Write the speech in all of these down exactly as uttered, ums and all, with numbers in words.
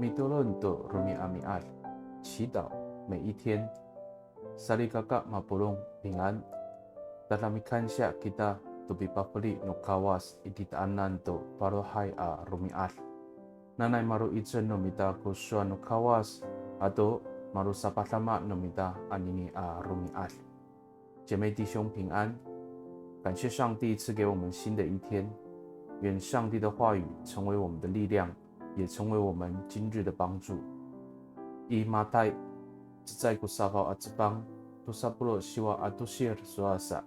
Mitolon to romi'ami'ad, 祈祷每一天。Salikaka mapolong, 平安。Tada mikansiya kita to pipafeli no Kawas i titaanan to falohay a romi'ad. Nanay malo'icel no mita ko sowal no Kawas ato malosapadama no mita anini a romi'ad. 姐妹弟兄平安，感谢上帝赐给我们新的一天，愿上帝的话语成为我们的力量，也成为我们今日的帮助。I Matay, cecay ko safaw a cepang, tosa polo' siwa a tosir sowal sa,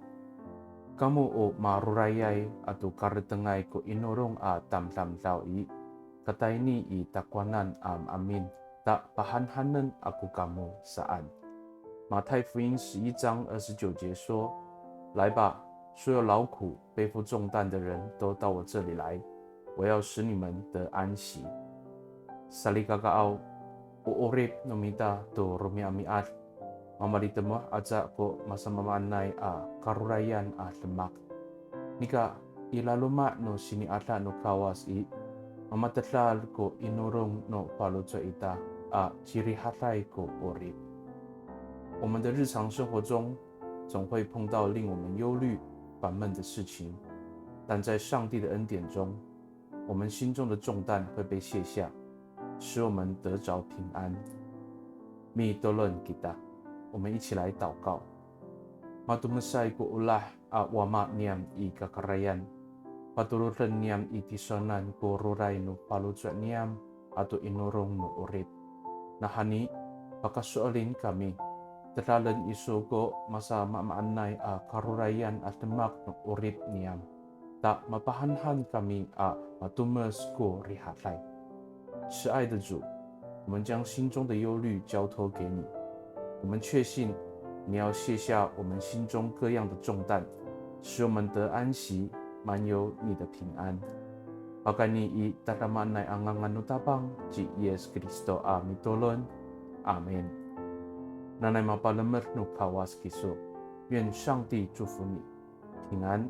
kamo o marorayay ato karetengay ko inorong a tamdamdaw i, katayni i takowanan a maemin, ta pahanhanen ako kamo saan. 马太福音十一章二十九节说，来吧，所有劳苦背负重担的人都到我这里来，我要使你们得安息。Salikakaaw, o 'orip no mita to romi'ami'ad, mamalitemoh aca ko masamaamaanay a karorayan a demak. Nika, i laloma' no sini'ada no Kawas i, mamatedal ko inorong no faloco' ita a cirihaday ko 'orip. 我们的日常生活中，总会碰到令我们忧虑、烦闷的事情，但在上帝的恩典中，我们心中的重担会被卸下，使我们得着平安。Mitolon kita, 我们一起来祷告。Matomesay ko olah a Wama niyam i kakarayan, patoroden niyam i tisowanan ko roray no faloco' niyam ato inorong no 'orip. Nawhani, pakaso'elin kami, tedalen iso ko masamaamaanay a karorayan a demak no 'orip niyam, ta mapahanhan kami a matomes ko rihaday. 慈爱的主，我们将心中的忧虑交托给你，我们确信你要卸下我们心中各样的重担，使我们得安息，满有你的平安。Pakayni i tadamaanay a ngangan no Tapang ci Yis Kristo a mitolon. Amin. Nanay mapalemed no Kawas kiso. 愿上帝祝福你，平安。